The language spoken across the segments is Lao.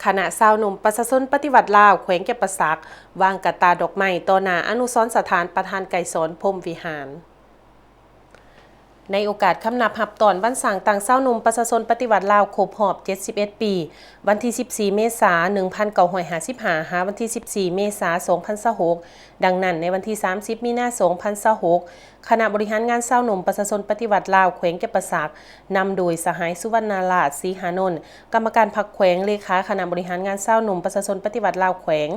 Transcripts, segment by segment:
ຄະນະຊາວໜຸ່ມປະຊາຊົນປະຕິວັດລາວ ແຂວງຈຳປາສັກ ວາງກະຕ່າດອກໄມ້ຕໍ່ໜ້າອະນຸສອນສະຖານປະທານໄກສອນ ພົມວິຫານ. ໃນໂອກາດຄຳນັບຮັບຕ້ອນວັນສ້າງຕັ້ງຊາວໜຸ່ມປະຊາຊົນປະຕິວັດລາວຄົບຮອບເຈັດສິບເອັດປີ, ວັນທີສິບສີ່ເມສາໜຶ່ງພັນເກົ້າຮ້ອຍຫ້າສິບຫ້າ ຫາວັນທີສິບສີ່ເມສາສອງພັນຊາວຫົກ, ດັ່ງນັ້ນ ໃນວັນທີສາມສິບມີນາສອງພັນຊາວຫົກ ຄະນະບໍລິຫານງານຊາວໜຸ່ມປະຊາຊົນປະຕິວັດລາວ ແຂວງຈຳປາສັກ ນຳໂດຍສະຫາຍ ສຸວັນນາລາດ ສີຫານົນ ກຳມະການພັກແຂວງ, ເລຂາຄະນະບໍລິຫານງານຊາວໜຸ່ມປະຊາຊົນປະຕິວັດລາວແຂວງ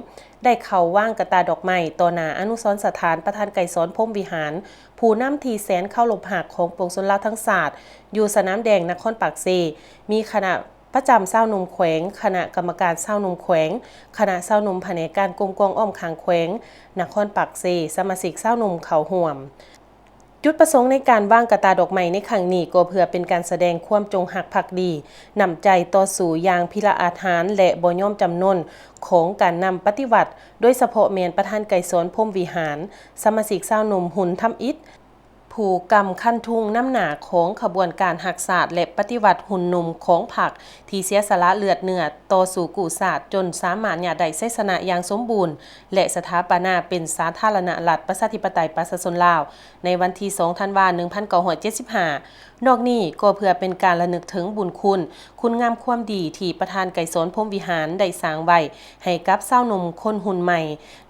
ໄດ້ເຂົ້າວາງກະຕ່າດອກໄມ້ຕໍ່ໜ້າອະນຸສອນສະຖານປະທານໄກສອນ ພົມວິຫານ ຜູ້ນຳທີ່ແສນເຄົາລົບຮັກຂອງປວງຊົນລາວທັງຊາດ ຢູ່ສະໜາມແດງນະຄອນປາກເຊ, ມີຄະນະປະຈຳຊາວໜຸ່ມແຂວງ, ຄະນະກຳມະການຊາວໜຸ່ມແຂວງ, ຄະນະຊາວໜຸ່ມພະແນກການກົມກອງອ້ອມຂ້າງແຂວງນະຄອນປາກເຊ, ສະມາຊິກຊາວໜຸ່ມເຂົ້າຮ່ວມ. ຈຸດປະສົງໃນການວາງກະຕ່າດອກໄມ້ໃນຄັ້ງນີ້ ກໍເພື່ອເປັນການສະແດງຄວາມຈົງຮັກພັກດີ, ນ້ຳໃຈຕໍ່ສູ້ຢ່າງພິລະອາດຫານ ແລະ ບໍ່ຍອມຈຳນົນຂອງການນຳປະຕິວັດ, ໂດຍສະເພາະແມ່ນປະທານໄກສອນ ພົມວິຫານ, ສະມາຊິກຊາວໜຸ່ມຮຸ່ນທຳອິດ, ຜູ້ກຳຄັນທຸງນຳໜ້າຂອງຂະບວນການຮັກຊາດ ແລະ ປະຕິວັດຮຸ່ນໜຸ່ມຂອງພັກ ທີ່ເສຍສະຫຼະເລືອດເນື້ອຕໍ່ສູ້ກູ້ຊາດ ຈົນສາມາດຍາດໄດ້ໄຊຊະນະຢ່າງສົມບູນ ແລະ ສະຖາປະນາເປັນສາທາລະນະລັດປະຊາທິປະໄຕປະຊາຊົນລາວ ໃນວັນທີສອງທັນວາໜຶ່ງພັນເກົ້າຮ້ອຍເຈັດສິບຫ້າ. ນອກນີ້ກໍເພື່ອເປັນການລະນຶກເຖິງບຸນຄຸນ, ຄຸນງາມຄວາມດີທີ່ປະທານໄກສອນ ພົມວິຫານ ໄດ້ສ້າງໄວ້ໃຫ້ກັບຊາວໜຸ່ມຄົນຮຸ່ນໃໝ່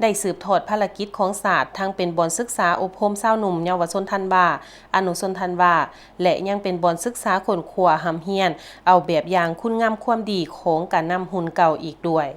ໄດ້ສືບທອດພາລະກິດຂອງຊາດ, ທັງເປັນບ່ອນສຶກສາອົບຮົມຊາວໜຸ່ມເຍົາວະຊົນທັນວາ, ອະນຸຊົນທັນວາ ແລະ ຍັງເປັນບ່ອນສຶກສາຄົ້ນຄວ້າຮ່ຳຮຽນເອົາແບບຢ່າງຄຸນງາມຄວາມດີຂອງການນຳຮຸ່ນເກົ່າອີກດ້ວຍ.